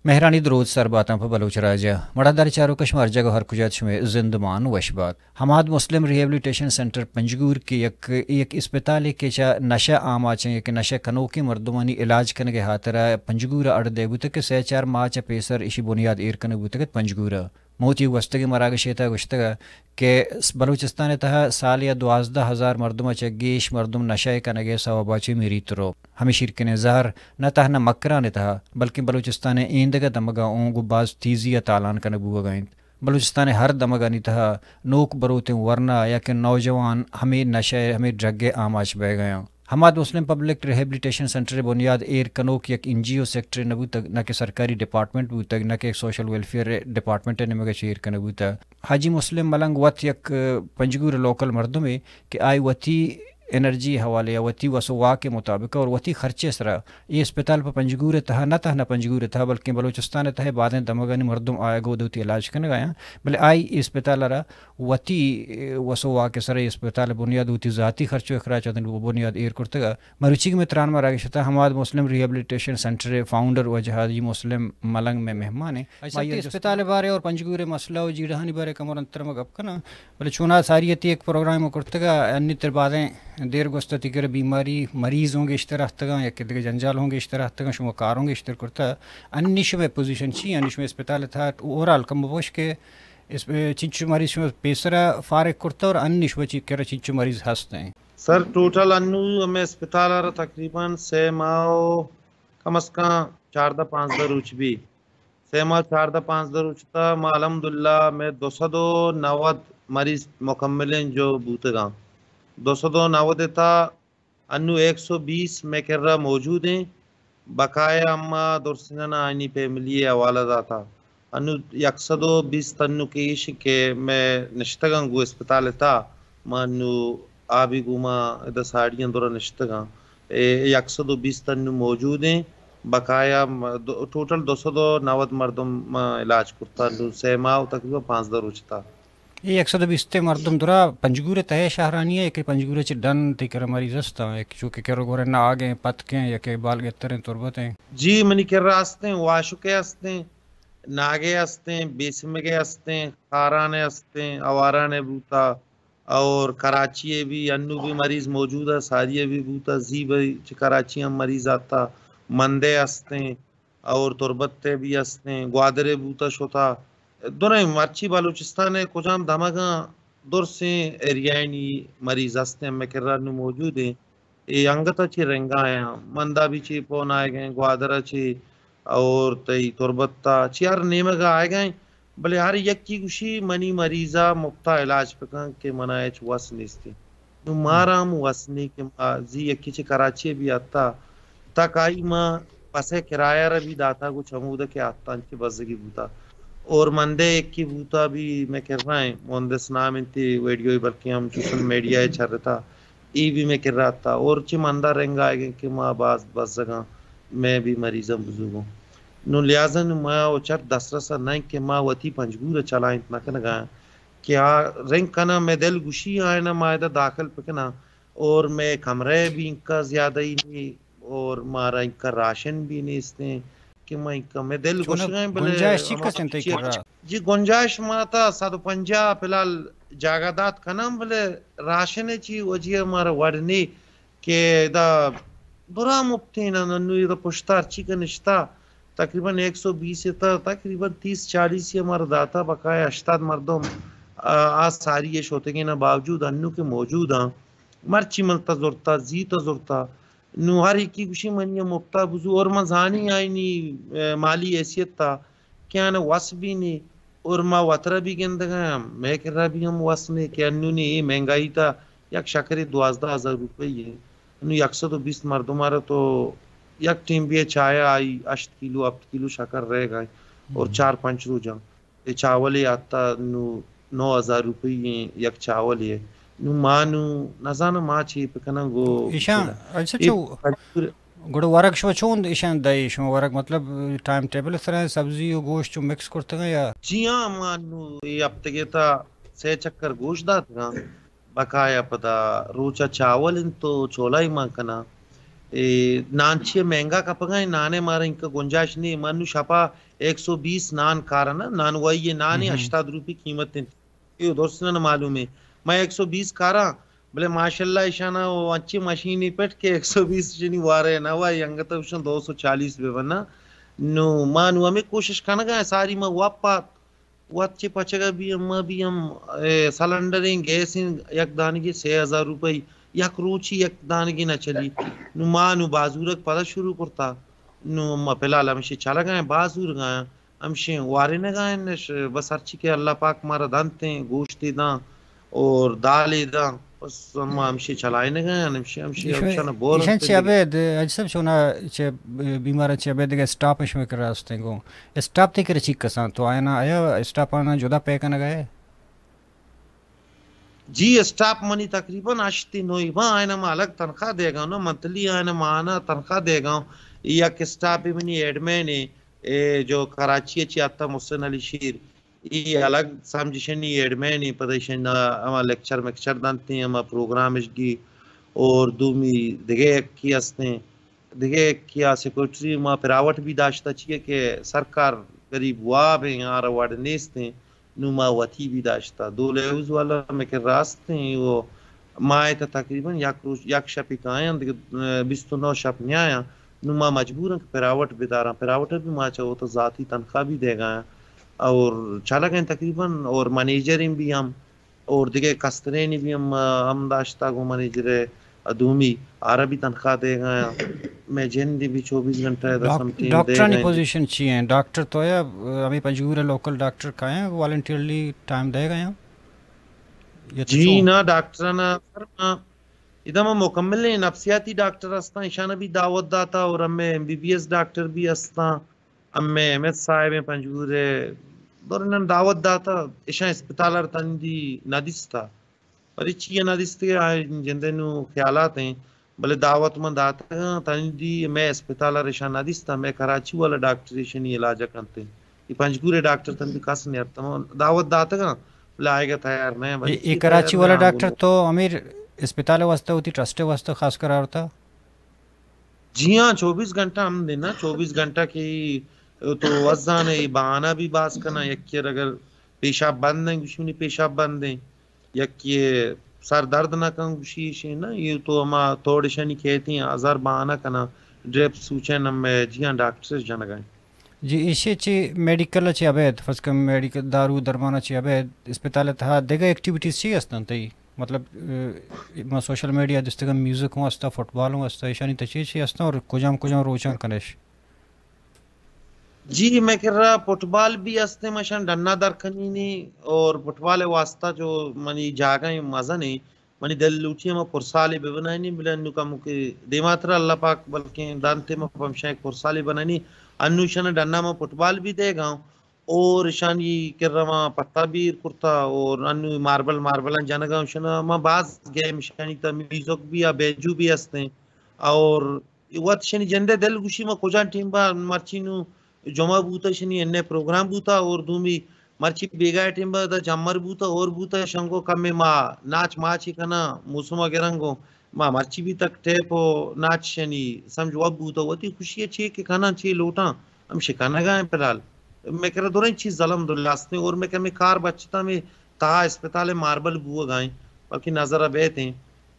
مہرانی دروت سر باتاں پہ بلوچ راج ءَ۔ مڑاہدار چاروک ءَ شما ہر جاگہ ءُ ہر کجا ات، شمئے زندمان وش بات۔ حماد مسلم ریہیبلیٹیشن سینٹر پنجگور کہ یک، یک اسپتالے کہ چہ نشہ آماچیں، یک نشہ کنوکیں مردمانی علاج کنگ ءِ ہاترا پنجگور ءَ اڈ دئیگ بوتگ کہ سئے چار ماہ چہ پیسر ایشی بنیاد ایر کنگ بوتگ ات پنجگور ءَ۔ من وتی گوستگیں مراگش ءِ تہا گوشتگ کہ بلوچستان ءِ تہا سالے ءَ دوازدہ ہزار مردم ءَ چہ گیش مردم نشہ ءِ کنگ ءِ سوب ءَ چہ مریت رو۔ ہمے شیرکنیں زہر نہ تہنا مکران ءِ تہا، بلکیں بلوچستان ءِ ایندگہ دمگاں اوں گوں باز تیزی ءَ تالان کنگ بوگ ءَ انت۔ بلوچستان ءِ ہر دمگانی تہا نوک بروتیں ورنا یا کہ نوجوان ہمے نشہ ءِ، ہمے ڈرگ ءِ آماچ بئیگ ءَ آں۔ حماد مسلم پبلک ریہیبلیٹیشن سینٹر ءِ بنیاد ایر کنوک یک این جی او سیکٹر نہ بوتگ، نہ کہ سرکاری ڈیپارٹمنٹ بوتگ، نہ کہ یک سوشل ویلفیئر ڈیپارٹمنٹ ءِ نیمگ ءَ چہ ایر کنگ بوتگ۔ حاجی مسلم ملنگ وت یک پنجگور ءِ لوکل مردمے کہ آئی وتی انرجی ءِ حوالے ءَ، وتی وس ءُ واک ءِ مطابق اور وتی خرچ ءِ سرا اے اسپتال پہ پنجگور ءِ تہا، نہ تہنا پنجگور ءِ تہا بلکیں بلوچستان ءِ تہا بازیں دمگانی مردم آیگ ءَ وتی علاج کنگ ءَ آیاں، بلے آئی اے اسپتال ءَ را وتی، اے، وس ءُ واک ءِ سرا اے اسپتال ءِ بنیاد، وتی ذاتی خرچ ءُ اخراجات ءِ بنیاد ایر کرتگ ءَ۔ مروچی کہ مئے تران مراگش ءِ تہا حماد مسلم ریہیبلیٹیشن سینٹر ءِ فاؤنڈر واجہ حاجی مسلم ملنگ مئے مہمان ایں۔ اسپتال ءِ بارے اور پنجگور ءِ مسئلہ ءُ جیڑہانی بارے کمر انتر ما گپ کناں۔ بلے چونا ساری ءَ تئی یک پروگرام کرتگ ءَ، انی تر بازیں دیر گوست ءَ تئی کرا بیماری مریض ہوں گیشتر اتکگاں، یک دگہ جنجال ہوں گیشتر اتکگاں، شما کار ہوں گیشتر کرتگ۔ انی شمئے پوزیشن چی؟ انی شمئے اسپتال ءِ تہا اوورآل کم بگوش کہ اس-، چنچو مریض شما پیسرا فارغ کرتگ اور انی شمئے چی-، کرا چنچو مریض ہست ایں؟ سر، ٹوٹل انو ہمے اسپتال ءَ را تقریباً سے ماہ ءُ کم از کم چاردہ پانزدہ روچ بی۔ سے ماہ چاردہ پانزدہ روچ تا ما الحمدللہ مئے دو سد ءُ نود مریض مکملیں جو بوتگاں۔ دو سد ءُ نود تا انو ایک سو بیس مئے کرا موجود ایں۔ بقایا اما درسیناں آنی فیملی ءِ حوالہ داتا۔ انو یک سد ءُ بیست انو کہ ایش کہ مئے نشتگاں گوں اسپتال ءِ تہا، ما انو آ بی گوما ادا ساڑیاں درا نشتگاں۔ اے یک سد ءُ بیست انو موجود ایں۔ بقایا م-، دو-، ٹوٹل دو سد ءُ نود مردم ما علاج کرتا انو سے ماہ ءُ تقریباً پانزدہ روچ تا۔ اے یک سد ءُ بیست مردم درا پنجگور ءِ تہا شہرانی ایں کہ پنجگور ءَ چہ ڈن تئی کرا مریض ہستاں، یک چو کہ کرو گورے ناگ ایں، پتک ایں، یک بال گتر ایں، تربت ایں؟ جی، منی کرا ہستیں، واشک ءِ ہستیں، ناگ ءِ ہستیں، بیسمگ ءِ ہستیں، خاران ءِ ہستیں، آواران ءِ بوتا، اور کراچی ءِ بھی انو بھی مریض موجود ءَ، ساری ءِ بھی بوتا، زی بھائی چہ کراچی ہم مریض آتا، مندے ہستیں، اور تربت ءِ بھی ہستیں، گوادر ءِ بوتا شتا۔ درائیں مرچی بلوچستان ءِ کجام دمگاں درسیں ایریائنی مریض ہستیں، مئے کرا نو موجود ایں۔ اے انگت ءَ چہ رنگ ءَ آیاں، مند ءَ بھی چہ پون آئیگ ایں، گوادر ءَ چہ اور تئی تربت ءَ چہ ہر نیمگ ءَ آئیگ ایں، بلے ہر یکے گوشی منی مریض ءَ مپت ءَ علاج بکن کہ من ءَ ہچ وس نیست ایں۔ نو مارا ہم وس نی کہ ما زی یکے چہ کراچی ءَ بھی آتا، تک آئی ما بس ءِ کرایہ را بھی داتا، گوں چمود ءَ کہ آتا انچیں بزگی بوتا۔ اور مندے یکے بوتا بھی مئے کرا ایں، مہندس نام انت، ویڈیو بلکیں ہم سوشل میڈیا ءَ چرتا۔ اے بھی مئے کرا آتا اور چہ مند ءَ رنگ آئیگ ایں کہ ما باز بزگاں، مئے بھی مریضاں بزوگوں۔ نوں لہذا نوں ما او چٹ دسترس ءَ نہ ایں کہ ما وتی پنجگور ءَ چلائینت نہ کنگ ءَ آں کہ آ رنگ کناں، مئے دل گوشی آیاں ما ادا داخل بکناں اور مئے کمرہ بھی انکا زیادہ ہی نہیں اور مارا انکا راشن بھی نیست ایں کہ ما انکا، مئے دل گوشگ ءَ ایں، بلے گنجائش چی ہما کس انت تئی چی کرا؟ جی، گنجائش ما تا صد و پنجاہ فی الحال جاگہ دات کناں، بلے راشن ءِ چی وجہ ءَ مارا وڑ نی کہ ادا درا مپتیں، انو ادا پشتا ہرچی کہ نشتا، تقریباً ایک سو بیس تا تقریباً تیس چالیس ءَ مارا داتا، بقایا ہشتاد مردم، آ، آ ساری ءَ شوتگین ءَ باوجود انو کہ موجود آں۔ مرچی من تا زرتا، زی تا زرتا، نوں ہر یکے گوشی منی ءَ مپتا بزو، اور من زانی آئینی، اے، مالی حیثیت تا کہ آناں وس بھی نی، اور ما وترا بھی گندگ ءَ آں، مئے کرا بھی ہم وس نی کہ انو نی اے مہنگائی تا یک شکرے دوازدہ ہزار روپئی ایں۔ انو یک سد و بیست مردم ءَ را تو یک ٹیم بھی چایا آئی ہشت کیلو، ہپت کیلو شکر رہ گئے اور چار پنچ روچاں اے چاولے آتا، نوں نو ہزار روپئی ایں یک چاولے۔ نوں ما نوں نزاناں ما چے بکناں گو ایشاں۔ اچھا، اے چو پنجگور گڑا ورگ شما چون ایشاں دئے؟ شما ورگ مطلب ٹائم ٹیبل ءِ سرا سبزی و گوشت چو مکس کرتگ یا؟ جی ہاں، ما نوں اے ہپتگے تا سے چکر گوشت داتگاں۔ بقایا پدا روچا چاول انت تو چولائی ما کناں۔ اے نان چی مہنگا کپگا ایں، نانے مارا انکا گنجائش نی۔ ما نوں شپا ایک سو بیس نان کارن، نانوائی نان ہشتاد روپی قیمت انت۔ اے درست نہ معلوم ہے۔ ما ایک سو بیس کاراں، بلے ماشاءاللہ ایشانا او انچیں مشینی پٹ کہ ایک سو بیس شنی وارے نہ وائی، انگت اوشن دو سو چالیس بہ بنا۔ نو ما نو ہمیں کوشش کنگا، ساری ما واپا وت چہ پچگا بھی ہم، ما بھی ہم، اے، سلنڈریں گیسیں یک دانگی سے ہزار روپی، یک روچی یک دانگی نہ چلی۔ نو ما نو بازورک پدا شروع کرتا۔ نو ما فی الحال ہمشی چلگا ہیں، بازورگا ہیں۔ ہمشی وارینگا ہیں نش، بس ہرچی کہ اللہ پاک مارا دنت ہیں، گوشتی داں اور دالی داں، بس ما ہمشی چلائینگا ہیں، ہمشی، ہمشی ایشاں، ایشاں چہ ابید، حاجی صاحب، چونا چہ بیماراں چہ ابید دگہ اسٹاپ اش میں کر راستیں گوں۔ اسٹاپ تے کرے چی کساں؟ تو آیانا، آیا اسٹاپ آنا جدا پے کنگا ہے؟ جی، اسٹاپ منی تقریباً ہشت نوئی با، آئینا ما الگ تنخواہ دیگا نا، منتھلی آئینا ما آنا تنخواہ دیگا۔ یک اسٹاپ منی ایڈمین ہے، اے جو کراچی چی آتا، محسن علی شیر، ای الگ سمجھشنی ایڈمین ہے، پدا ایشن ہما لیکچر میکچر دنتے، ہما پروگرام اشگی، اور دومی دگہ یکی ہستیں۔ دگہ کیا سیکورٹری ما پراوٹ بھی داشتا، چیئے کہ سرکار غریب واب ہیں، آرا وڑ نیست ہیں، نو ما وتی بھی داشتا۔ دو لیوز والا میں کہ راست ہیں، وہ ما ایتا تقریباً یک روز، یک شپی کایاں، دگہ، اه، بیست و نو شپ نیایاں، نو ما مجبور ہیں کہ پراوٹ بداراں۔ پراوٹ بھی ما چاہو تو ذاتی تنخواہ بھی دے گا، اور چلگ ہیں تقریباً، اور منیجر ہیں بھی ہم، اور دگہ کسترینی بھی ہم، ہم داشتا گوں منیجر دومی، آرا بھی تنخواہ دے گا۔ میں جن دی بھی چوبیس گھنٹہ ہے، ڈاک-، سم ٹیم دے ڈاکٹرانی گئے۔ پوزیشن چی ہیں؟ ڈاکٹر تو ہے، ہمیں پنجگور لوکل ڈاکٹر کا ہیں، والنٹیئرلی ٹائم دے گئے ہیں؟ یا تو جی چون؟ نا، ڈاکٹر نا، سر، ما، ادا ما مکمل ہیں، نفسیاتی ڈاکٹر ہستاں، ایشانا بھی دعوت داتا، اور ہمیں M B B S doctor بھی ہستاں۔ ہمے احمد صاحب ہیں پنجگور ء، دور انہاں دعوت داتا، اشاں اسپتال ء تنیدی نہ دیستا۔ بلے چی ء نہ دیستے، آ جندے نو خیالات ہیں، بلے دعوت من داتگاں، تنیدی مئے اسپتال ء اشاں نہ دیستا، مئے کراچی والا ڈاکٹر اشانی علاج ء کنتے۔ یہ پنجگور ء ڈاکٹر تنیدی کس نیارتا، من دعوت داتگاں، بلے آئیگا تیار نہ ہیں، بلے یہ، یہ کراچی والا ڈاکٹر تو امیر اسپتال ء واسطہ ہوتی، ٹرسٹ ء واسطہ خاص قرار تا؟ جی ہاں، چوبیس گھنٹہ ہم دینا، چوبیس گھنٹہ کی تو وزان ہے، بہانہ بھی باز کنا، یکی اگر پیشاب بند ہیں، گوشی منی پیشاب بند ہیں، یکی سر درد نہ کن، گوشی ایشی نا، یہ تو ہما توڑ اشانی کہتی ہیں، ہزار بہانہ کنا، ڈرپ سوچن ہم، جی ہاں، ڈاکٹر سے جنگا ہیں۔ جی، ایشی چی میڈیکل چی ابید، فرض کن میڈیکل دارو درمان چی ابید، اسپتال تہا دگہ ایکٹیویٹیز چی ہستن تئی؟ مطلب، اه، ما سوشل میڈیا دستگاں میوزک ہوں ہستا، فٹبال ہوں ہستا، ایشانی تہ چی چی ہستاں اور کجام کجام روچاں کنش؟ جی، میں کرا فٹبال بھی ہستے، مشان ڈنا در کنینی اور فٹبال واسطہ جو منی جاگہ ہیں مزن ہیں، منی دل لوٹی ہما پرسالے بہ بنائینی، بلے انو کمو کہ دیماترا اللہ پاک بلکیں دانتے ما پمشان ایک پرسالے بنائینی، انو شن ڈنا ما فٹبال بھی دے گاؤں۔ اور اشانی کرا ما پتا بیر کرتا اور انو ماربل، ماربلاں جنگا اشنا ما باز گیم اشانی تا میوزک بھی آ بینجو بھی ہستیں۔ اور وت اشانی جندے دل گوشی ما کجا ٹیم با مرچی نو جمعہ بوتا اشانی انے پروگرام بوتا اور دومی مرچی بیگاہ ٹیم با دا جمر بوتا اور بوتا شنگو کمے ما ناچ ماچی کنا موسم گرنگو ما مرچی بھی تک ٹیپ و ناچ اشانی سمجھ وب بوتا وتی خوشی چی کہ کنا چی لوٹاں ہم شکنگا ہیں فی الحال۔ میں کرا دریں چیز الحمدللہ ہستیں اور میں کمی کار بچتا میں تہا اسپتال ماربل بوگا ہیں، باقی نظر بیت ہیں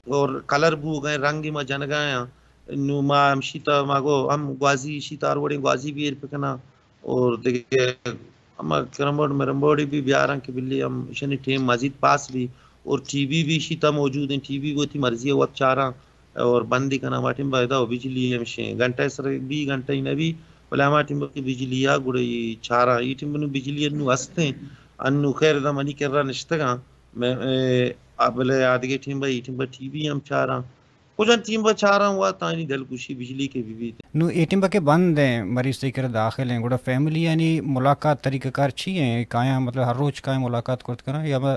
اور کلر بوگا ہیں، رنگ ما جنگا ہیں۔ نو ما ہمشی تا ما گو ہم گوازی شی تار وڑیں گوازی بیر پکنا اور دگہ ہما کرمبوڑ مرمبوڑی بھی بیاراں کہ بلی ہم اشانی ٹیم مزید پاس بھی اور ٹی وی بھی شی تا موجود ہیں، ٹی وی وتی مرضی وت چاراں۔ اور بندی کنا ہما ٹیم با ادا بجلی ہمشیں گھنٹہ سر بی گھنٹہ ہی نہ بی، بلے ہما ٹیم با کہ بجلی آ گڑا ای چارا ای ٹیم بنو بجلی انو ہستیں، انو خیر دا منی کرا نشتگاں، میں، اے، آ، بلے آدگے ٹیم با ای ٹیم با ٹی وی ہم چاراں، کجا ٹیم با چاراں وا تانی دل گوشی بجلی کے بی بیت۔ نو ای ٹیم با کہ بند ہیں، مریض تئی کرا داخل ہیں، گڑا فیملی یعنی ملاقات طریقہ کار چی ہیں؟ کایاں مطلب ہر روز کایاں ملاقات کرت کنا یا با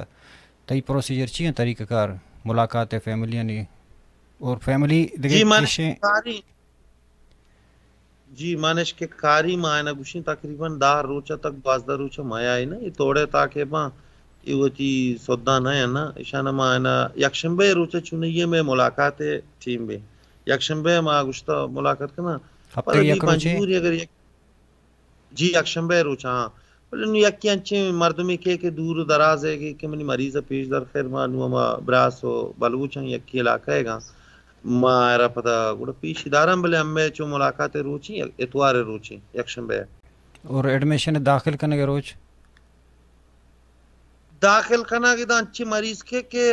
تئی پروسیجر چی ہیں طریقہ کار ملاقات ہے فیملی یعنی؟ اور فیملی دگہ جی، من کشیں؟ کاری، جی، مانش کہ کاری ما آئینا گوشیں تقریباً دہ روچہ تک، دوازدہ روچہ ما آئینا، یہ توڑے تاکہ باں، یہ وتی سودا نہ ہے نا، اشانا ما آئینا یک شنبہ روچہ چونی ہے میں ملاقات ہے ٹیم بے۔ یک شنبہ ما گوشتا ملاقات کنا۔ ہفتے پر یک ابھی روچے؟ پنجگوری اگر یک جی، یکشنبہ ءِ روچ، ہاں. بلے نوں یکے انچیں مردمے کہ، کہ دور و دراز ءَ کہ، کہ منی مریض ءَ پیش دار، خیر، ما نوں ہما براس و بلوچ آں، یکے علاقہ ءَ گاں، ما آئرا پدا گڑا پیش داراں، بلے ہمے چو ملاقات ءِ روچ ایں، اتوار ءِ روچ ایں، یکشنبہ ءَ. اور ایڈمیشن داخل کنگ ءِ روچ؟ داخل کنگ ءَ ادا انچیں مریض کہ، کہ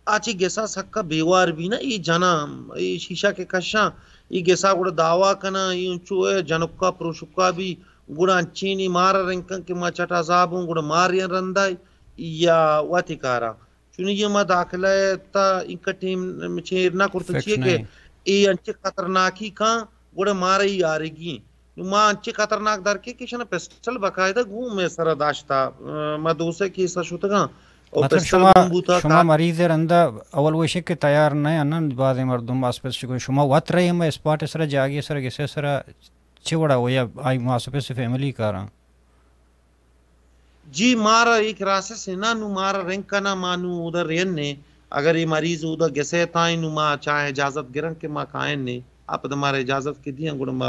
آ چہ گسا سکا بیوار بی نا، اے جناں، اے شیشہ کہ کشاں، اے گسا گڑا دعویٰ کناں، اے انچو اے جنکا پروشکا بی، گڑا انچیں نی مارا رنکن کہ ما چٹ عذاب اوں، گڑا ماریاں رندا یا وتی کاراں. چونی ما داخلہ ءَ تا اینکا ٹیم چیر نہ کرتگ، چیے کہ اے انچیں خطرناکی کاں، گڑا مارا ای آرگی. نوں ما انچیں خطرناک در کے کہ شنا پسٹل باقاعدہ گوں مئے سرا داشتا. ما دو سے کیس ءَ شتگاں او مطلب پسٹل شما، گوں بوتا شما کا- مریض ءِ رندا اول وشے کہ تیار نہ انن، بعض مردم ماسپس شکو، شما وت رہے ہم اسپاٹ سرا، جاگے سرا، گسے سرا، چے وڑا ہو یا آئی ماسپس فیملی کاراں؟ جی، مارا اے کراسس ایں نا، نوں مارا رنگ کناں، ما نوں اودا رین نے. اگر اے مریض اودا گسے تائیں، نوں ما چاہیں اجازت گرن کہ ما کائن نے. آ پدا مارا اجازت کہ دیاں، گڑا ما،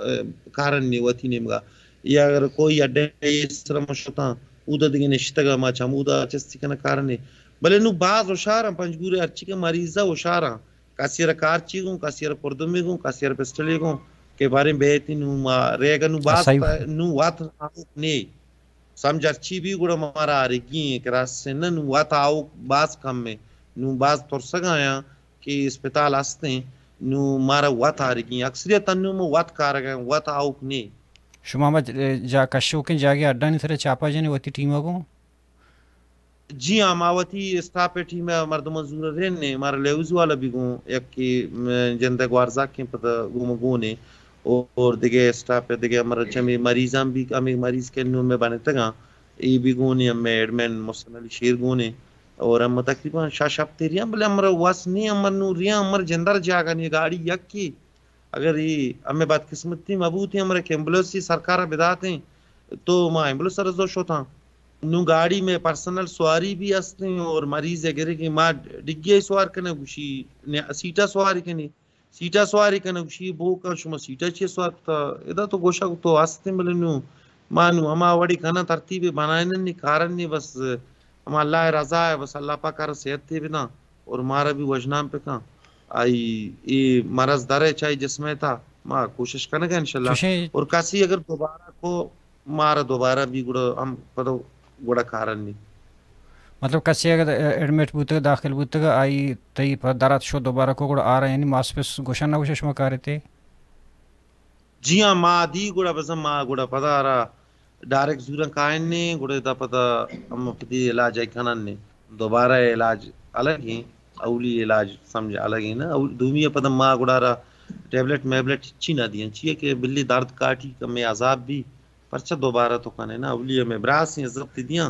اے، کارن نے وتی نیمگا. یا اگر کوئی اڈے سرا ما شتاں، اودا دگہ نشتگا، ما چمودا چستی کناں کارن نے. بلے نوں باز ہوشاراں، پنجگور ءِ ہرچی کہ مریض ءَ ہوشاراں. کسی را کارچی گوں، کسی را پردمی گوں، کسی را پسٹلی گوں، کہ باریں بیتی نوں ما ریگا نوں باز صحیح. تا-، نوں وت آؤک نے. سمجھ ہرچی بی گڑا مارا آرگی ایں، کراس نہ نوں وت آؤک باز کم ایں. نوں باز ترسگا آیاں کہ اسپتال ہستیں، نوں مارا وت آرگی ایں. اکثریت انوں ما وت کارگا ایں، وت آؤک نے. شما ہما ج-، جا کشوکیں جاگے اڈانی سرا چاپا جنے وتی ٹیما گوں؟ جی ہاں، ما وتی اسٹاپ ءِ ٹیم ءِ مردماں زور ءَ رین نے، مارا لیوز والا بی گوں، یکے، م، جند ءِ گوارزاکیں پدا گوں ما گون ایں، اور دگہ اسٹاپ ءِ دگہ ہمرا چمی مریضاں بی، ہمے مریض کہ نوں مئے بنتگاں، اے بی گون ایں، ہمے ایڈمن محسن علی شیر گون ایں، اور ہم تقریباً شش ہپتے ریاں، بلے ہمرا وس نی، ہمر نوں ریاں، ہمر جندر جاگہ نی، گاڑی یکے. اگر اے ہمے بدقسمتی مہ بوتیں، ہمرا کہ ایمبولینس سرکار ءَ بداتیں، تو ما ایمبولینس ءَ رزو شتاں. نوں گاڑی مئے پرسنل سواری بی ہستیں اور مریض ءَ گرے کہ ما ڈگی ءَ سوار کنیں، گوشی، نے، سیٹا سواری کنیں، سیٹا سواری کنیں، گوشی، بوکا شما سیٹا چی سوار کتا؟ ادا تو گوشگ تو ہستیں، بلے نوں ما نوں ہما وڑی کناں، ترتیب بنائینن نی، کارن نی، بس ہما اللہ ءِ رضا ءَ، بس اللہ پاک ءَ را صحت ءَ بداں اور مارا بی وژنام پکاں. آئی اے مرض در ءَ چاہی جسم ءِ تا، ما کوشش کنگ ءَ انشاءاللہ. چوشیں اور کسی اگر دوبارہ کو، مارا دوبارہ بی گڑا ہم پدا گڑا کارن نی. مطلب کسی اگر ایڈمٹ بوتگ، داخل بوتگ، آئی تئی پہ درات شو دوبارہ کو گڑا آرا یعنی ماسپس گوشن نہ گوشے شما کارتے؟ جی ہاں، ما دی گڑا بزاں ما گڑا پدا را ڈائریکٹ زوراں کائن نے، گڑا دا پدا ہم پدی علاج ءَ کنن نے. دوبارہ علاج الگ ہیں، اولی علاج سمجھ الگ ہیں نا. اول، دومی ءَ پدا ما گڑا را ٹیبلٹ میبلٹ چی نہ دیاں، چیئے کہ بلی درد کاٹی کمے عذاب بی، پرچہ دوبارہ تو کنے نا. اولی ہمے براسیں عزت دیاں،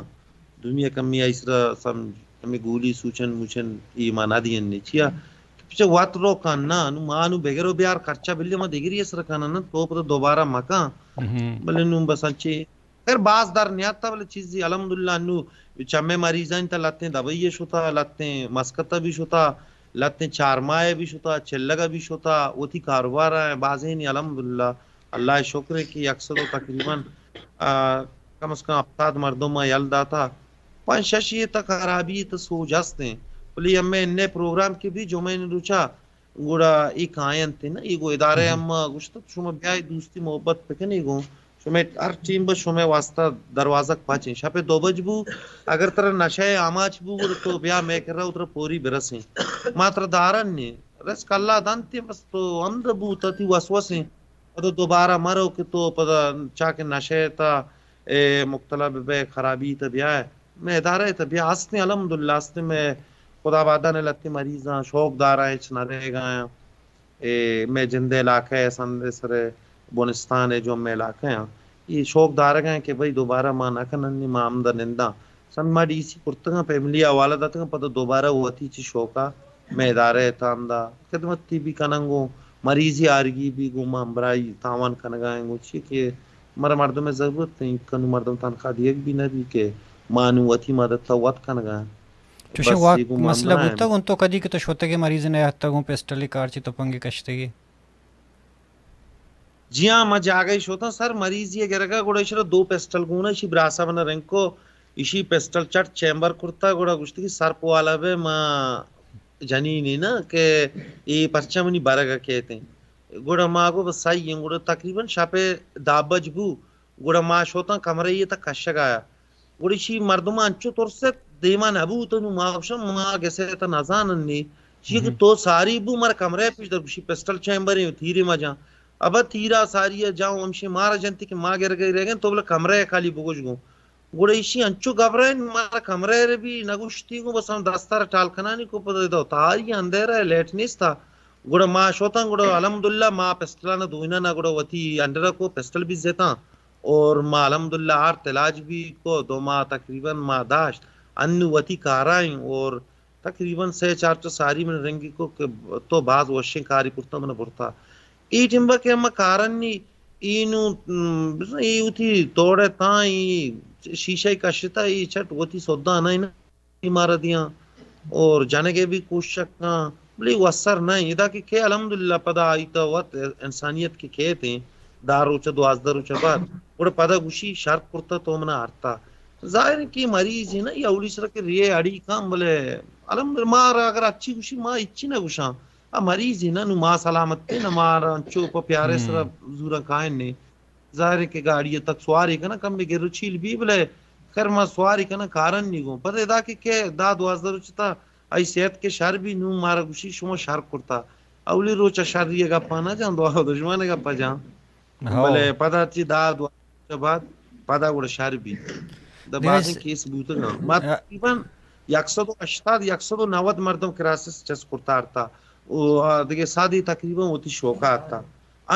دومی کمی آئی سرا سم ہمے گولی سوچن موچن ای ما نہ دیاں نے. چیا؟ پچہ وت رو کن نا، نو ما نو بگر و بیار خرچہ بلی ما دگری سرا کنن نا، تو پتہ دوبارہ مکن. بلے نو بس انچے خیر باز در نیاتا، بلے چیزی الحمدللہ نو چمے مریضاں تا لتیں دبئی شتا، لتیں مسقط بھی شتا، لتیں چارمائے بھی شتا، چلگ بھی شتا، وتی کاروبار ہیں بازیں نی الحمدللہ. اللہ شکر ہے کہ یک سد و تقریباً، آ، کم از کم ہفتاد مردم ما یل داتا. پنچ شش یہ تا خرابی تا سوج ہستیں. بلے ہمیں انے پروگرام کے بھی جمعہ نے روچا گڑا اے کاینت نہ، اے گوں ادارہ ہم گوشت، شما بیائے دوستی محبت بکنی گوں. شما ہر ٹیم بس شما واسطہ دروازگ پچیں. شپ دو بج بو، اگر ترا نشہ آماچ بو، گڑا تو بیا مے کرا، ترا پوری برسیں. ما ترا دارن نے. رزق اللہ دنت، بس تو ہمد بو، تا تی وسوسیں. پدا دوبارہ مرو کہ تو پدا چاکہ نشہ تا، اے، مبتلا ببے، خرابی تا بیائے. مئے ادارہ تا بیا ہستیں، الحمدللہ ہستیں. مئے خدا بادان لتی مریضاں، شوق داراں، ہچ نہ رہ گایاں. اے، مئے جند علاقہ ہے، سند سر بنستان ہے، جو مئے علاقہ ہیں. یہ شوق دارگا ہیں کہ بھئی دوبارہ ما نہ کنن، ما ہمدا ننداں. سم ما ڈی سی کرتگاں، فیملی حوالہ داتگاں، پدا دوبارہ وتی چی شوقا مئے ادارہ ءِ تہا ہمدا خدمت تی بھی کنن گوں، مریضی آرگی بھی گوں، ما ہمبراہی تعاون کنگا ہیں گوں، چی کہ مارا مردم ءِ ضرورت نہیں، کنو مردم تنخواہ دیگ بھی نہ بھی کہ ما نو وتی مدد تا وت کنگا ہیں. چوشیں بس واک یہ گوں ما مسئلہ ہمبراہ ہیں. بوتگ، اون تو کدی کہ تو شوتگے مریض نہ ہتگ، اون پسٹل کارچی تو پنگے کشتگے؟ جی ہاں، ما جاگہے شوتاں سر مریضی ء گرگا، گڑا ایشرا دو پسٹل گونا، ایشی براسا منا رنگ کو، ایشی پسٹل چٹ چیمبر کرتا، گڑا گوشتی کہ سر پوالا بے ما جنینے نا کہ اے پرچا منی برگا کیتیں۔ گڑا ما گو بس سہی ہیں، گڑا تقریباً شپے دہ بج بو، گڑا ما شوتاں کمرہ یہ تک کشگ آیا۔ گڑا ایشی مردم انچو ترست دیما نبوت، نو ما گوشاں ما گسے تا نزانن نی۔ چی کہ تو ساری بو مر کمرہ پیش در گوشی پسٹل چیمبر ہیں، تیرے ما جان۔ ابا تیرا ساری جاؤں ہمشی مارا جنتی کہ ما گر گئی رہ گئے، تو بلا کمرہ خالی بگوش گو۔ گڑا ایشی انچو گھبرائیں، مارا کمرہ رے بھی نگوشتی گو، بس ہم دستا را ٹال کنانی کو پتہ دو تاری اندھیرا ہے، لیٹ نیستا۔ گڑا ما شوتاں، گڑا الحمدللہ ما پسٹلانا دوئینانا گڑا وتی انڈرا کو پسٹل بھی زیتاں۔ اور ما الحمدللہ آرت علاج بھی کو، دو ماہ تقریباً ما داشت۔ انو وتی کارائیں اور تقریباً سے چار چو ساری من رنگی کو کہ تو باز وشیں کاری کرتا، من برتا۔ ای ٹیمبا کہ ہم کارن نی، ای نو، م، ای وتی توڑے تاں، ای شیشہ کشتا، ای چٹ وتی سودا نہ ای مارا دیاں اور جنگے بھی کوشش کاں، بلے وسر نہ ایں۔ ادا کہ کے الحمدللہ پدا آئی تا وت انسانیت کے کہتے ہیں، دہ روچ دوازدہ روچ بعد، گڑا پدا گوشی شر کرتا تو منا ہرتا۔ ظاہر ہے کہ مریض ہے نا، یہ اولی سر کے ریے اڑی کام، بلے الحمدللہ مارا اگر اچھی گوشی ما اچھی نہ گوشاں۔ آ مریض ہے نا، نو ما سلامت ہے نا، مارا انچو پہ پیارے سر زورا کائن نے۔ ظاہر ہے کہ گاڑی تک سواری کنا کم بھی گر چیل بھی، بلے خیر ما سواری کنا کارن نی گوں۔ پتہ ادا کہ کہ دہ دوازدہ روچ تا آئی صحت کے شر بھی، نو مارا گوشی شما شر کرتا۔ اولی روچ شری گپا نہ جان، دو دشمن گپا جان۔ ہو۔ بلے پدا چی دہ دوازدہ روچ بعد پدا گڑا شر بھی۔ دا بازیں کیس بوتگاں۔ ما تقریباً یک سد و ہشتاد، یک سد و نود مردم کراسس چست کرتا آرتا۔ و دگہ سادی تقریباً وتی شوکا آتا۔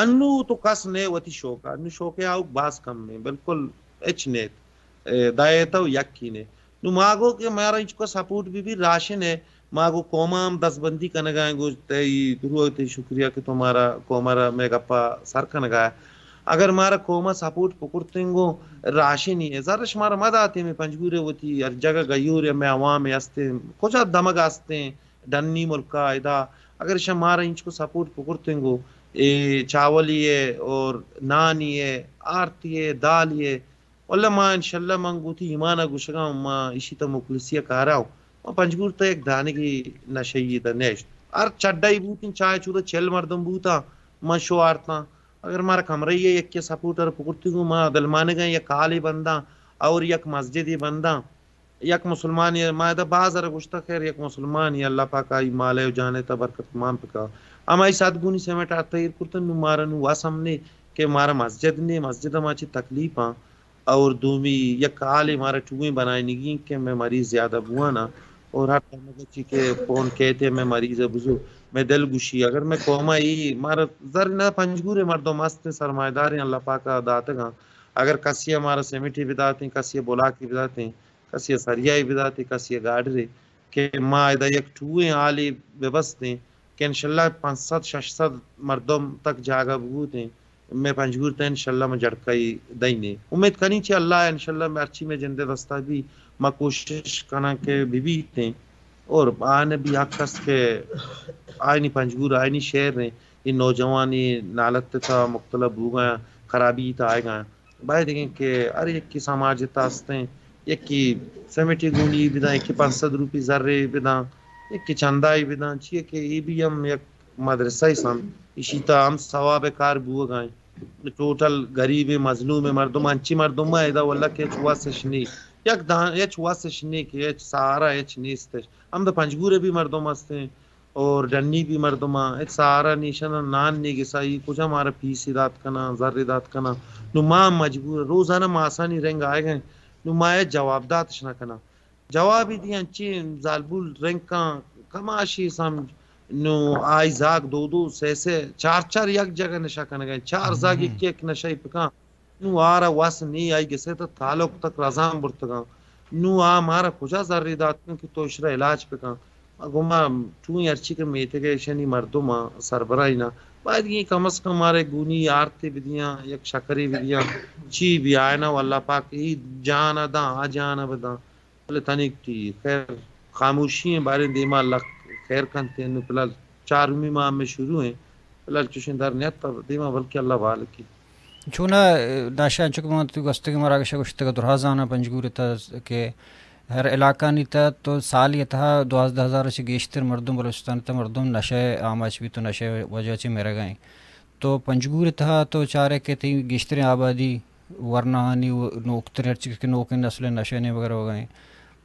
انو تو کس نے وتی شوکا، انو شوکے آؤک باز کم نے، بالکل ہچ نے۔ اے، دائے تو یکی نے۔ نو ما گو کہ مارا انچکو سپورٹ بھی بھی راشن ہے، ما گو قوما ہم دستبندی کنگا ہیں، گو تئی درو تئی شکریہ کہ تو مارا قوما را میں گپا سر کنگا ہے۔ اگر مارا قوما سپورٹ پکرتیں گو راشن ہی ہے، زرش مارا مداتے میں پنجگور ہے وتی ہر جگہ گیور ہے، میں عوام ہے ہستے، کجا دمگ ہستے، ڈنی ملکا ادا، اگر شما مارا انچکو سپورٹ پکرتیں گو، اے چاولی ہے اور نانی ہے، آرتی ہے، دالی ہے، واللہ ما انشاءاللہ من گوتی ایمانا گوشگاں، ما ایشی تا مخلصی کارا ہوں۔ ما پنجگور تا یک دانگی نشئی دا نیشت۔ ہر چڈائی بوتیں، چاہے چودا چل مردم بوتا، ما شو آرتاں۔ اگر مارا کمرہ یہ یک سپورٹر پکرتی گو، ما دلمانگاں یک حالی بنداں اور یک مسجدی بنداں۔ یک مسلمانے، ما ادا باز ارا گوشتا، خیر یک مسلمانے، اللہ پاک آئی مالے و جانے تا برکت تمام پکا۔ ہمائی سات گونی سیمنٹ آتا ایر کرتن، نو مارا نو واسم نے کہ مارا مسجد نے، مسجد ما چی تکلیف آں۔ اور دومی یک حالے مارا ٹوئیں بنائینگی کہ میں مریض زیادہ بوانا اور ہر ٹائم چی کہ فون کہتے میں مریض بزو، میں دل گوشی۔ اگر میں قوما ای مارا زر نہ پنجگور مردم ہستیں، سرمایہ داریں، اللہ پاکا داتگاں۔ اگر کسی مارا سیمنٹی بداتیں، کسی بلاکی بداتیں، کسی سریائی بداتیں، کسی گاڈرے، کہ ما ادا یک ٹوئیں حالی ببستیں کہ انشاءاللہ پنچ سد شش سد مردم تک جاگہ ببوتیں، میں پنجگور تا انشاءاللہ میں جڑکائی دئینے۔ امید کنی چہ اللہ انشاءاللہ میں ہرچی میں جندے دستا بھی، ما کوشش کناں کہ ببیتیں۔ اور آنے بھی حق است کہ آئینی پنجگور آئینی شہر ہیں، یہ نوجوانی نالت تا مختلف بوگا خرابی تا آئے گا۔ باید ایں کہ ہر یکے سماج تا ہستیں، یکے سیمٹی گونی بداں، یکے پنچ سد روپی زرے بداں، یکے چندائی بداں، چیئے کہ اے بھی ہم یک مدرسہ ہی سم، اشی تا ہم ثواب کار بوگا ایں۔ ٹوٹل غریب مظلوم مردم، انچی مردم ادا واللہ کہ ہچ واسش نی، یک دان ہچ واسش نی کہ ہچ سہارا ہچ نیستش۔ ہم دا پنجگور بھی مردم ہستیں، اور ڈنی بھی مردماں، ہچ سہارا نیشن نان نی گسا، ای کجا مارا پیسے دات کناں، زرے دات کناں۔ نو ما مجبور، روزانہ ماسانی رنگ آئے گئے، نو ما اے جواب داتش نہ کناں۔ جواب ہی دی انچی زالبول رنگ کاں، کماشی سمجھ، نو آئی زاگ دو دو، سے سے، چار چار یک جگہ نشہ کنگا، چار زاگ یک یک نشہ پکاں۔ نوں آرا وس نی، آئی گسے تا تعلق تک رزان برتگاں۔ نوں آ مارا کجا زری داتن کہ تو اشرا علاج بکن۔ گما چون ہرچی کہ میتگ ء ایشانی مردم آں، سربراہی نا، باید ایں کم از کم مارا گونی آرتے بدیاں، یک شکرے بدیاں، چی بی آئنا و اللہ پاک ای جان داں، آ جان بداں۔ بلے تنیگ تی خیر خاموشی ہیں، باریں دیما اللہ خیر کنتے ہیں۔ فی الحال چارمی ماہ میں شروع ہیں، فی الحال چوشیں در نیت دیما، بلکہ اللہ بال کی۔ چونا نشہ، انچو کہ من تو گوستگیں مراگش ءَ گوشتگ، درہا زاناں پنجگور ءِ تہ کہ ہر علاقہانی تہ تو سالی ءِ تہا دوازدہ ہزار ءَ چہ گیشتر مردم بلوچستان ءِ تہ مردم نشہ ءِ آماچ بیت و نشہ ءِ وجہ چہ مرگ ءَ انت۔ تو پنجگور ءِ تہا تو چارئے کہ تئی گیشتریں آبادی ورناہانی و نوکتریں، ہرچی کہ نوکیں نسل ءِ نشہ ءِ نیمگ ءَ روگ ءَ انت۔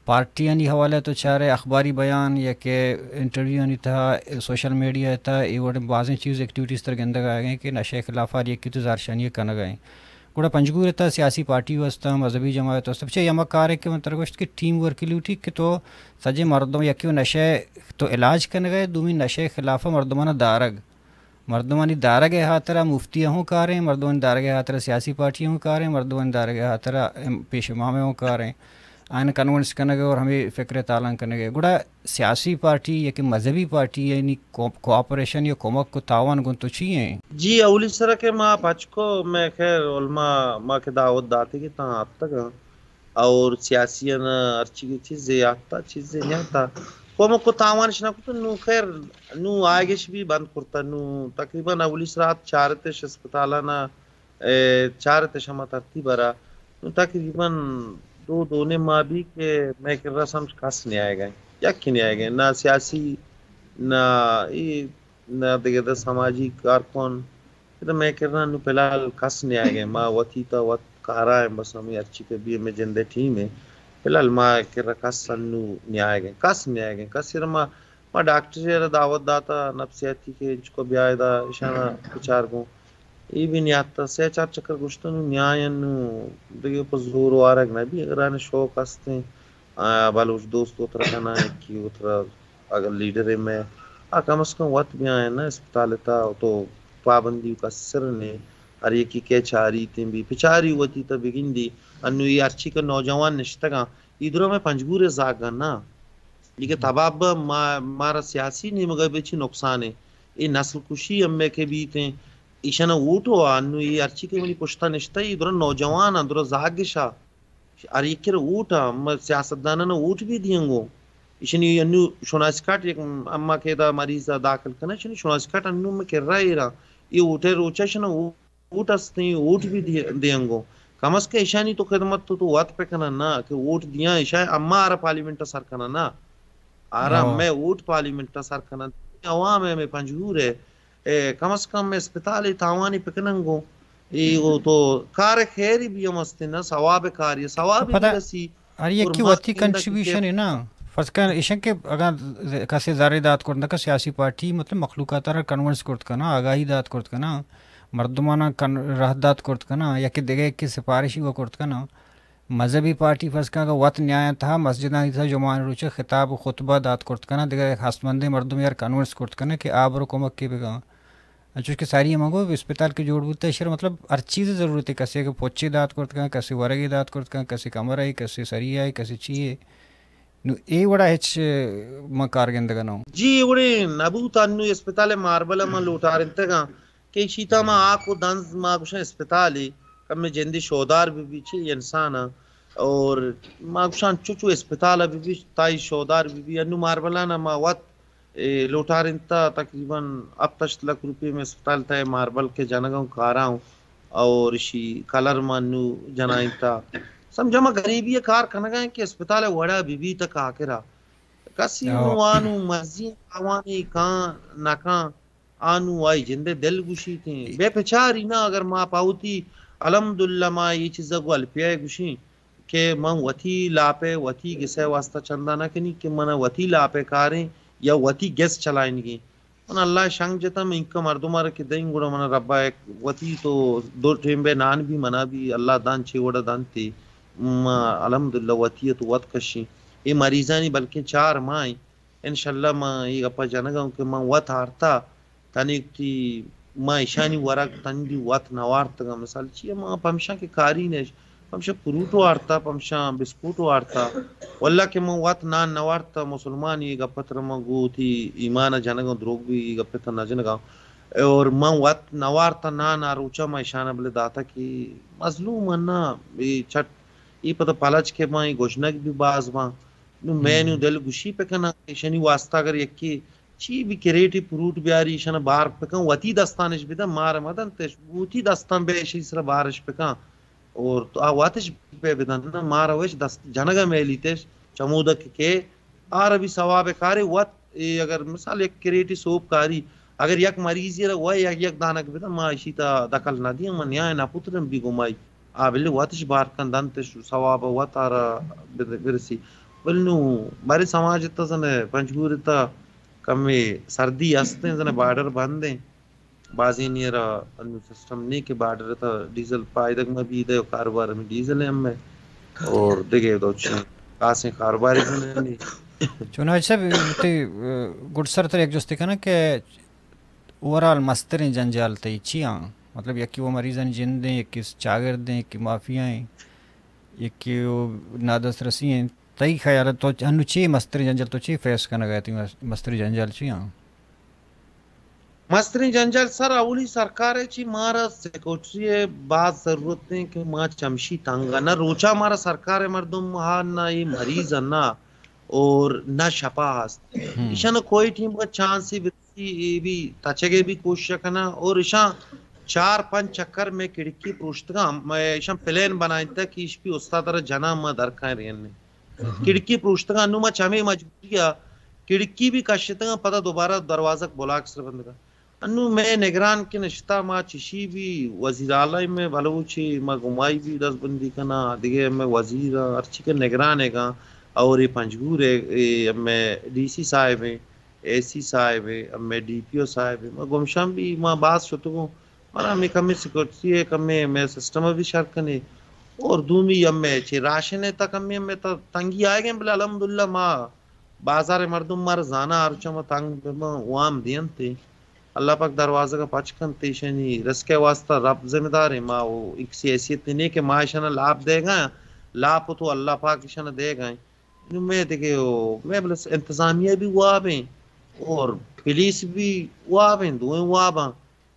پارٹیانی حوالہ ءَ تو چارئے اخباری بیان یا کہ انٹرویوانی تہا، سوشل میڈیا ءِ تہا اے وڑیں بازیں چیز، ایکٹیویٹیز ترا گندگ ءَ آیگ ءَ انت کہ نشہ ءِ خلاف ءَ ہر یکے تو زہرشانی ءَ کنگ ءَ انت۔ گڑا پنجگور ءِ تہا سیاسی پارٹی و استاں، مذہبی جماعت است، بچہ ہما کارے کہ من ترا گوشت کہ ٹیم ورکی لوٹی کہ تو سجیں مردم، یکے و نشہ ءِ تو علاج کنگ ءَ ئے، دومی نشہ ءِ خلاف ءَ مردماں دارگ، مردمانی دارگ ءِ ہاترا مفتی ءَ ہوں کاریں، مردمانی دارگ ءِ ہاترا سیاسی پارٹی ءَ ہوں کاریں، مردمانی دارگ ءِ ہاترا ام-، پیش امام ءَ ہوں کاریں، آیاں کنونس کنگ ءَ اور ہمے فکر ءِ تالان کنگ ءَ۔ گڑا سیاسی پارٹی یا کہ مذہبی پارٹی یعنی کو-، کوآپریشن یا کمک و تعاون گوں تو چی ایں؟ جی، اولی سرا کہ ما پچ کو، مئے خیر علماء ما کہ دعوت داتے کہ تاں آتکگاں اور سیاسی نا ہرچی کہ چیزے آتا، چیزے نیاتا، کمک و تعاونش نہ کتو، نو خیر، نو آیگش بھی بند کرتا، نو تقریباً اولی سرا آت چارتش اسپتالانا، اے، چارتش ہما ترتیب ءَ را، نو تقریباً دو، دو نیم ماہ بھی کہ مئے کرا سمجھ کس نیائگا، یکی نیائگا، نہ سیاسی، نہ ای نہ دگہ دہ سماجی کارکن، ادا مئے کرا نو فی الحال کس نیائگا۔ ما وتی تا وت کارا ایں، بس ہمیں ہرچی کہ بھی ہمیں جندے ٹیم ایں۔ فی الحال ما کرا کس انو نیائگا، کس نیائگا، کس را ما، ما ڈاکٹر ءَ را دعوت داتا، نفسیاتی کہ انچکو بیائے دا، اشانا بچار گوں۔ ای بھی نیاتا، سے چار چکر گشتن نو نیائن نو دگہ پہ زور وارگ نہ بھی، اگر آنے شوق ہستیں، آ، بلوچ دوست اترا کناں، یکی اترا اگر لیڈر مئے، آ کم از کم وت بیاں نا اسپتال تا، تو پابندی کا سر نے، ہر یکی کے چاری تیں بھی، پچاری وتی تا بگندی، انو یہ ہرچی کا نوجوان نشتگاں، ای درا میں پنجگور زاگا نا، لیکن تباب ما، مارا سیاسی نیمگا بچی نقصان ہے، ای نسل کشی ہمیں کے بیتیں، ایشانا ووٹ ہوا، انو یہ ہرچی کے منی پشتا نشتا، ای درا نوجوان، درا زاگشا، ہر یکر ووٹ ء، ما سیاستدانان ووٹ بھی دیاں گوں۔ ایشنی انو شناس کارڈ یک اما کہ دا مریض ء داخل کنه، ایشنی شناس کارڈ انو میں کرا ایرا۔ یہ ووٹ روچا شنا ووٹ استیں، ووٹ بھی دی-، دیاں گوں۔ کم از کم ایشانی تو خدمت تو، تو وت پہ کنن نا کہ ووٹ دیاں، ایشا اما آرا پارلیمنٹ ء سر کنن نا۔ آرا ہاں۔ میں ووٹ پارلیمنٹ ء سر کنن۔ عوام ہے، میں پنجگور ہے۔ اے، کم از کم اسپتال ء تاوانی پکنن گوں۔ اے، او تو کار خیری بھی ہم است نا، ثواب کاری، ثواب پدا بھی رسی۔ ہر یکی اور وتی مات گندگ کنٹریبیوشن ہے نا۔ فرض کن ایشن کہ اگر کسی زری دات کرت نہ کہ سیاسی پارٹی، مطلب، مخلوقات را کنونس کرت کنا، آگاہی دات کرت کنا، مردمانا کن-، راہ دات کرت کنا، یا کہ دگہ کہ سفارشی و کرت کنا۔ مذہبی پارٹی فرض کن اگاں وت نیایاں تہا مسجدانی تہا جمعہ روچ خطاب و خطبہ دات کرت کناں، دگہ ہستمندیں مردم یار کنونس کرت کناں کہ آ برو کمک کے بگاں۔ انچوش کہ ساری ہم گو اسپتال کہ جوڑ بوتا، ایشرا مطلب ہر چیز ضرورت ہے، کسے کہ پوچے دات کرت کناں، کسے ورگے دات کرت کناں، کسے کمرہ ہے، کسے سریہ ہے، کسے چی ہے۔ نو اے وڑا ہچ ما کار گندگا نہ اوں۔ جی، اے وڑے نہ بوت، انو اسپتال ماربل ما لوٹارنتگاں۔ کہ ایشی تہا ما آک و دنز ما گوشاں اسپتالے کمے جندے شودار بہ بی چہ انسان ء، اور ما گوشاں چو چو اسپتال ء بہ بی تائی شودار بہ بی۔ انو ماربلان ء ما وت، اے، لوٹارینتا تقریباً ہپت ہشت لکھ روپے میں اسپتال تہ ماربل کے جنگاں کاراں اور ایشی کلر ما نو جنائینتا۔ سمجھا ما غریبی ء کار کنگا ہیں کہ اسپتال ء وڑا بہ بی تک آخرا کسی نو آنو مرضی آوانی کان نہ کان۔ آ نوں آئی جندئے دل گوشیت ایں۔ بے پچاری نہ، اگر ما پہ وتی، الحمدللہ ما اے چیزا گوں الپیہ ء گوشیں کہ من وتی لاپئے وتی گسئے واسطہ چندہ نہ کنیں کہ من وتی لاپئے کاریں یا وتی گس چلائینگیں۔ من اللہ ء شنگ جتاں، من اینکا مردم ء را کہ دئیں گڑا من ربا یک وتی تو دو ٹیمبئے نان بھی منا بھی اللہ دان چے وڑا دانتے۔ ما الحمدللہ وتی ء تو وت کشیں۔ اے مریضانی بلکیں چار ماہ ایں۔ انشاءاللہ من اے گپا جنگا اوں کہ من وت آرتا، تنیگتی ما اشانی ورگ تنی وت نوارتگاں۔ مثال چی، ما پمشاں کہ کاری نش، پمشاں فروٹو آرتا، پمشاں بسکوٹو آرتا۔ واللہ کہ من وت نان نوارتا، مسلمان اے گپا ترا من گوں وتی ایمان جنگا، دروگ بھی اے گپا ترا نہ جنگا۔ اور من وت نوارتا نان آ روچا ما اشانا بلے داتا کہ مظلوم انا، اے چٹ، اے پدا پلچ کہ ما اے گوشنگ بھی باز باں۔ نوں مئے نوں دل گوشی پہ کناں، ایشانی واسطہ اگر یکے چی بھی کریٹی فروٹ بیاری، ایشانا بار بکن، وتی دستانش بدن، مارا مدن تش، وتی دستان بہ ایشی سرا بارش بکن۔ اور تو آ واتش پہ بدن، نہ مارا وش دست جنگا میلی تش، چمودک کے آر بھی ثواب کاری وت۔ اے اگر مثال یک کریٹی سوپ کاری، اگر یک مریضی را وای یک، یک دانک بدن، ما ایشی تا دخل نہ دیاں، من نیاں نہ پترم بھی گمائی۔ آ بلے واتش بار کن دنتش ثواب وت آرا بر-، برسی۔ بل نو بارے سماج تا زنے پنجگور تا کمے سردی ہستیں، زنے بارڈر بندیں۔ بازینی را انو سسٹم نہیں کہ بارڈر تا ڈیزل پائدگ ما بھی دے، کاروبار میں ڈیزل ہے ہمیں۔ اور دگے دو چین خاصیں کاروباری زنے نہیں۔ چوناچہ صاحب، تی، اه، گڈ سر تر یک جستی کناں کہ اوورال مستریں جنجال تئی چی آں؟ مطلب، یکی وہ مریضانی جندیں، یکی چاگردیں، یکی مافیا ہیں، یکی وہ نادسترسی ہیں۔ تئی خیال تو انو چی مستریں جنجال تو چی فیس کنگا ہے؟ تئی مس-، مستریں جنجال چی آں؟ مستریں جنجال سر اولی سرکار ہے چی مارا سیکورٹری ہے باز ضرورت ہیں کہ ما چمشی تنگا نہ روچا مارا سرکار ہے مردم ہاں نہ یہ مریض نہ اور نہ شپا ہست۔ ایشان کوئی ٹیم کا چانس ہی اے بھی تچگے بھی کوشش کناں اور اشاں چار پنچ چکر میں کھڑکی پروشتگاں، میں اشاں پلان بنائینتا کہ اش بھی استاد را جناں ما درکائیں رہنے۔ کھڑکی پروشتگاں، انو ما چمے مجبوری آ کھڑکی بھی کشتگاں، پدا دوبارہ دروازہ بلاک سر بندگا۔ انو میں نگران کے نشتا، ما چشی بھی وزیر اعلی میں بلوچی، ما گمائی بھی دست بندی کناں، دیگه میں وزیر آں، ہرچی کہ نگران ہے گا اور یہ پنجگور ہے، یہ میں ڈی سی صاحب ہیں۔ اے سی صاحب ء، ہمے ڈی پی او صاحب ء، ما گمشان بھی ما باز شتگوں۔ منا ہمے کمے سیکورٹی ء کمے ہمے سسٹم ء بھی شر کنے۔ اور دومی ہمے چہ راشن ء تک ہمے ہمے تا تنگی آئے گئے، بلے الحمدللہ ما بازار ء مردم مارا زانا ہر چم تنگ بہ ما وام دینت۔ اللہ پاک دروازگ ء پچ کنت، ایشانی رزق ء واسطہ رب ذمہ دار ہے، ما وہ ایک سی حیثیت نہیں کہ ما ایشانا لاپ دے گا، لاپ تو اللہ پاک ایشانا دے گا۔ نوں مئے دگہ او مئے بلس انتظامیہ بھی واب ایں اور پولیس بھی واب ایں، دوئیں واب ایں۔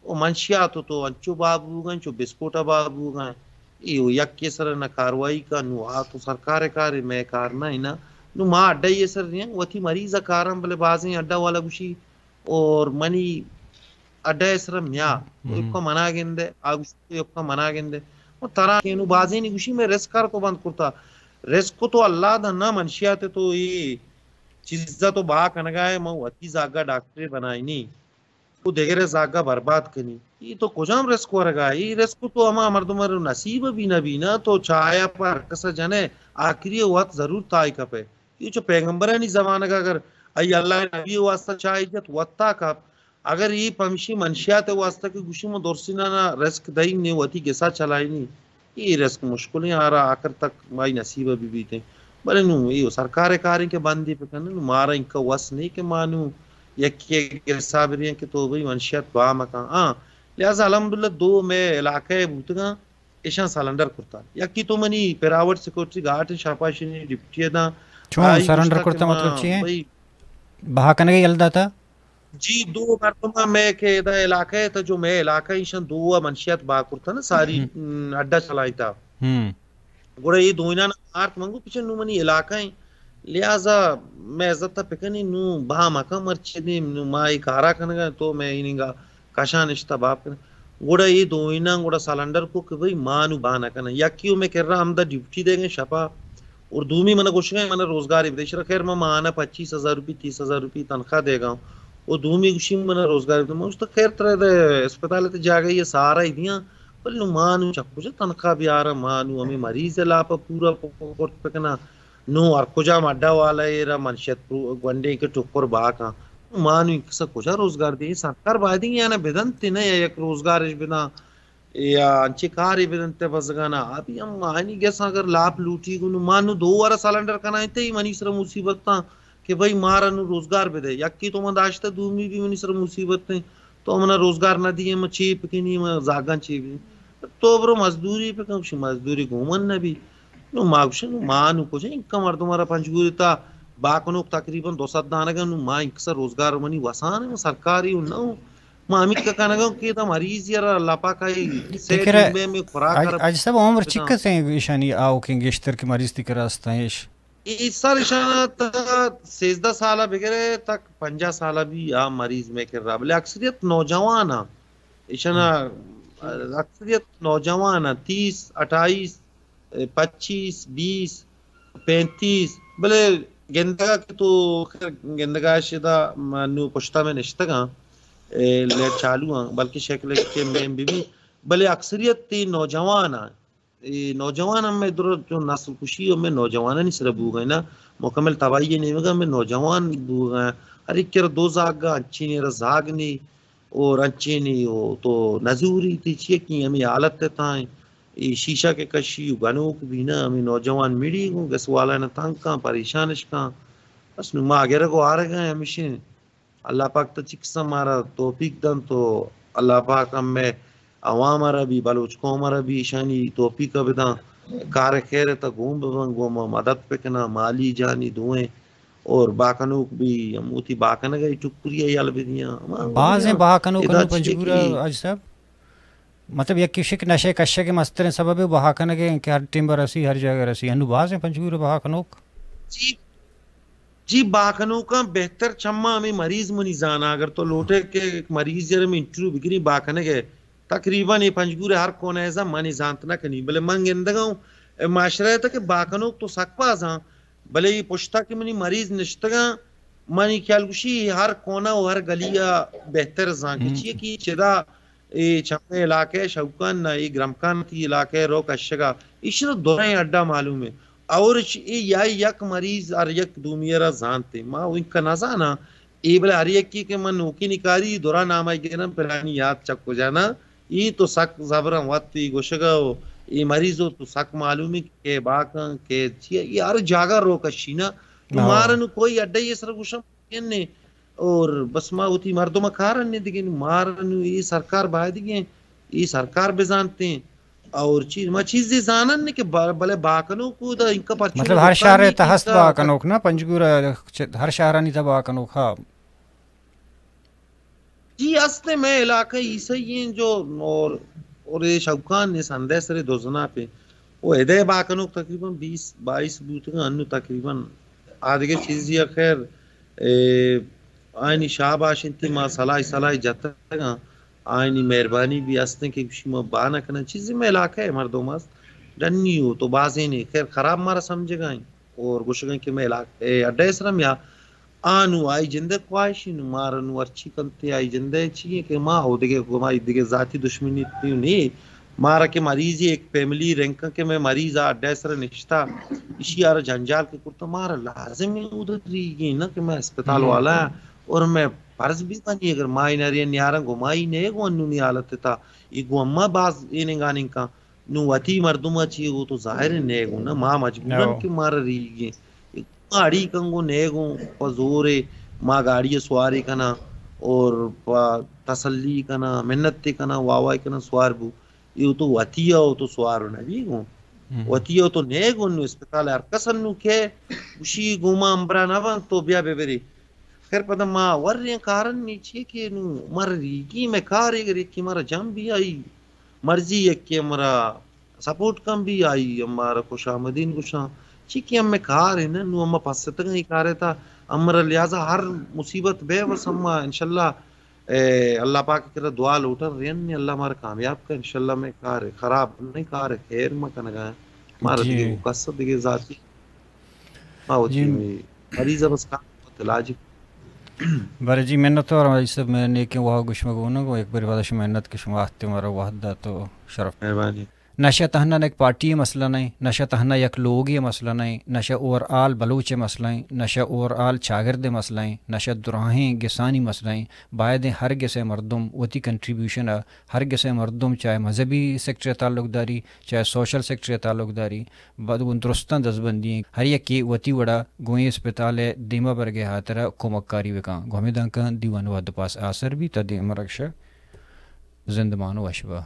او منشیات تو انچو باب بوگن، چو بسکوٹا باب بوگن۔ ای او یکے سر نہ کاروائی کا، نوں آ تو سرکار کارے، مئے کار نہ ایں نا۔ نوں ما اڈا یہ سر رہیں، وتی مریض کارم بلے بازیں اڈا والا گوشی اور منی اڈا سر میا، تو ایک منا گندے، آ گوشی تو ایک منا گندے۔ اور ترا کہ نوں بازیں نی گوشی میں رزق کار کو بند کرتا۔ رزق تو اللہ دا نہ منشیات تو ای چیزا تو با کنگا ہے، من وتی زاگا ڈاکٹرے بنائینی، تو دگرے زاگا برباد کنی۔ ای تو کجام رزق ورگا ہے؟ ای رزق تو ہما مردم رو نصیب بھی نہ بی نا، تو چایا پر کسا جنے آخری وقت ضرور تائی کپے۔ ای چو پیغمبرانی زمانگا اگر ای اللہ نبی واسطہ چائی جت وقتا کپ، اگر ای پمشی منشیات واسطہ کہ گوشی من درسینا نا رزق دئی نے وتی گسا چلائی نی، ای رزق مشکل ہیں، آرا آخر تک مائی نصیب بھی بیتے۔ بلے نوں ای سرکار کاریں کہ بندی پکن، نوں مارا انکا وس نہیں کہ ما نوں یکی گسا بریں کہ تو بھئی منشیات با مکان۔ ہاں، لہذا الحمدللہ دو مئے علاقہ بوتگاں، ایشاں سلنڈر کرتا۔ یکی تو منی پرائیویٹ سیکورٹی گارڈ شاپاشنی ڈپٹی داں۔ چون سلنڈر کرتا؟ مطلب چی ہے؟ بہا کنگے یل داتا؟ جی، دو مردم میں کہ ادا علاقہ ہے، تو جو میں علاقہ ایشاں دو منشیات با کرتا نا، ساری، ہم۔ م، اڈا چلائیتا۔ ہم۔ گڑا یہ دوئیناں مارت، منگو پیچھے نوں منی علاقہ ہیں، لہذا میں عزت تا پکنی نوں با مکا مرچی دیم، نوں ما یہ کارا کنگا تو میں انگا کشان اشتا باب کن۔ گڑا یہ دوئیناں گڑا سلنڈر کو کہ بھئی ما نوں با نہ کناں۔ یکیو میں کرا ہمدا ڈیوٹی دے گئے شپا اور دومی منا گوشگا منا روزگاری بدے۔ شرا خیر ما ماہانہ پچیس ہزار روپی، تیس ہزار روپی تنخواہ دے گا۔ او دومی گوشی منا روزگاری بدے۔ من گوشت خیر ترے دے اسپتال تے جاگہ یہ سارا ہی دیاں۔ بل نوں ما نوں چکو چا تنخواہ بیارا، ما نوں ہمیں مریض لاپا پورا کرت پکنا۔ نوں ہر کجام اڈا والا ایرا منشیات گونڈے کہ ٹکر باکاں۔ ما نوں کسا کجا روزگار دے؟ سرکار باید یا نہ بدنت نہ یا یک روزگارش بداں یا انچے کارے بدنت بزگانا۔ ابھی ہم آنی گس اگر لاپ لوٹی گو نوں ما نوں دو وارا سلنڈر کنائیں تے منی سر مصیبت تاں کہ بھئی مارا نوں روزگار بدے۔ یکی تو من داشتہ، دومی بھی منی سر مصیبت ہیں۔ تو منا روزگار نہ دیے، من چی پکنی، من زاگاں چی بھی۔ تو برو مزدوری پکن، گوشی مزدوری گومن نہ بی۔ نوں ما گوشن، نوں ما نوں کجا انکا مردم را پنجگوری تا باکنوک تقریباً دو سد دانگا، نوں ما انکسا روزگار منی وسان، من سرکاری ہوں نہ ہوں۔ ما ہمیک کنگا کہ تا مریض یارا اللہ پاک آئی سے فکر ہے، جنبے میں خوراک آج، آج سب عمر چکس ہیں ایشانی آؤکیں گیشتر کہ مریض تی کرا استاں ایش؟ اے سر اشانا تا سیزدہ سالہ بگرے تک پنجاہ سالہ بھی آ مریض میں کر رہا، بلے اکثریت نوجوان ہاں۔ اشانا اکثریت نوجوان ہاں، تیس، اٹھائیس، پچیس، بیس، پینتیس، بلے گندگا کہ تو خیر گندگا شدا، نو پشتا میں نشتگاں، اے، لیٹ چالو ہاں، بلکہ شکل کے میں بھی، بلے اکثریت تی نوجوان ہاں۔ اے نوجوان ہم میں در جو نسل کشی ہم میں نوجوانانی سر بوگا نا، مکمل تباہی نیمگا میں نوجوان بوگا۔ ہر ایک کر دو زاگا، انچینی را زاگ نی، اور انچینی ہو تو نزوری تی چیئے کی ہمیں حالت تائیں۔ اے شیشہ کے کشی و گنوک بھی نا، ہمیں نوجوان مڑی گوں، گس والا نا تنگ کاں، پریشانش کاں۔ بس نو ما گرگ و آرگا ہیں ہمیشہ۔ اللہ پاک تو چکساں مارا توفیق دنت و اللہ پاک ہم میں عوام را بھی، بلوچ قوم را بھی ایشانی توفیق بداں۔ کار خیر تا گون ببن، گوں ما مدد بکناں، مالی جانی دوئیں۔ اور باکنوک بھی ہم وتی باکنگ ء ٹکری ء یل بدیاں۔ ہما بازیں وڑیاں باکنوک ادا انو چی پنجگور ء کہ حاج صاحب؟ مطلب، یکے شک نشے کشگ ء مستریں سبب ء بہا کنگ ء کہ ہر ٹیم ء رسی، ہر جاگہ رسی۔ انو بازیں پنجگور ء بہا کنوک؟ جی، جی، بہا کنوکاں بہتر چماں ہمیں مریض منی زانا۔ اگر تو لوٹے کہ ایک مریض جرم انٹرویو بگری بہا کنگ ء، تقریباً اے پنجگور ء ہر کونے ء زان منی زانت نہ کنی، بلے من گندگا ہوں اے معاشرہ ء تہ کہ بہا کنوک تو سک بازاں، بلے اے پشتا کہ منی مریض نشتگاں، منی خیال گوشی ہر کونا و ہر گلی ء بہتر زان کہ چیئے کہ چدا اے چمے علاقہ شوکان نہ اے گرمکان تی علاقہ رو کشگا، ایشی تو دوریں اڈا معلوم ہے۔ اور اے یا یک مریض ہر یک دومی را زانتے، ما انکا نہ زاناں۔ اے بلے ہر یکی کہ من نوکی نکاری درا نامائی گرم پلانی یاد چک کجانا، ای تو سک زبراں وت ای گوشگا و ای مریضو تو سک معلومی کہ باکاں کہ چی، ای ہر جاگہ رو کشینا۔ تو مارا نو کوئی اڈے یہ سر گوشم نے، اور بس ما وتی مردم کارن نے دیگه، مارا نو ای سرکار باید گئے، ای سرکار بزانتے۔ اور چیز ما چیزی زانن نے کہ بلے باکنوک دا انکا پرچو مطلب ہر شہر تا ہست باکنوک نا، پنجگور ہر شہرانی تا باکنوک ہا۔ جی، است میں علاقہ عیسائی ہیں جو، اور، اور یہ شوقان نے سندے سرے دو زنا پہ۔ وہ ادے باکنوک تقریباً بیس، بائیس بوتگا، انو تقریباً آدگے چیزی خیر، اے، آئینی شاباش انتی ما سلائی سلائی جتگا، آئینی مہربانی بھی استیں کہ شما بانا کنن۔ چیزی میں علاقہ ہے مردم است، ڈنی ہو تو بازیں نے، خیر خراب مارا سمجھگا ہیں۔ اور گوشگاں کہ مئے علاقہ ء اڈ ء سرا میا آ نوں آئی جند ء خواہش انت، مارا نوں ہرچی کنت آئی جند ء چی انت کہ ما او دگہ گما دگہ ذاتی دشمنی تیو نی، مارا کہ مریضی ایک فیملی رنکاں کہ مئے مریض آ اڈ ء سرا نشتا، ایشی آرا جنجال کہ کرتا، مارا لازم ہے اود ریگی نہ کہ مئے اسپتال والا اور مئے فرض بھی بنی اگر ما اناری نیارا گمائی نہ گو انونی حالت تا، ای گو اما باز اینگانی کا نوں وتی مردم ء چی گوں تو ظاہر ہے نیگوں نا، ما مجبورن کہ مارا ریگیں۔ ما اڑی کنگو نیگوں، پہ زورے ما گاڑی ء سواری کناں اور پہ تسلی کناں، منت کناں، واہ واہ کناں سوار بو۔ یہ تو وتی ء تو سوار نہ بیگوں۔ وتی ء تو نیگوں، نوں اسپتال ہر کس نوں کہ گوشی گوما امبرا نہ بنت تو بیا ببری۔ خیر پدا ما وریں کارن نی چی کہ نوں مر ریگی میں کارے گری کہ مارا جم بی آئی مرضی یک کہ ہمرا سپورٹ کن بی آئی ہمارا خوش آمدین گوشاں۔ چی کہ ہمیں کار ہے نا، نوں ہم پستگاں یہ کار ہے تا ہمرا لہذا ہر مصیبت بے بس ہم انشاءاللہ، اے، اللہ پاک کرا دعا لوٹن رین نے اللہ ہمارا کامیاب کا انشاءاللہ۔ میں کار ہے خراب نہیں، کار ہے خیر ما کنگا ہے۔ ہمارا دیگه کس دیگه ذاتی ما ہوتی مریض بس کار علاج۔ بلے جی، منت وار آں، ایسا میں نیکیں واہ گوش مگونگ و یک بری بعد شما منت کہ شما آتے مارا وحد دات و شرف۔ مہربانی۔ نشہ تہنا یک پارٹی مسئلہ نہیں، نشہ تہنا یک لوگے مسئلہ نہیں، نشہ اوور آل بلوچ مسئلہ ہیں، نشہ اوور آل چاگرد مسئلہ ہیں، نشہ دراہیں گسانی مسئلہ ہیں۔ باید ہر گسے مردم وتی کنٹریبیوشن، ہر گسے مردم چاہے مذہبی سیکٹر تعلق داری، چاہے سوشل سیکٹر تعلق داری، بد گوں درستاں دزبندی ایں۔ ہر یکے وتی وڑا گوں اے اسپتال ء دیما برگ ء ہاترا کمک کاری بکاں۔ گوں ہمے دانکاں دیوان وہد پاس آسر بیت، تا دیما رکشہ زندمان وش با۔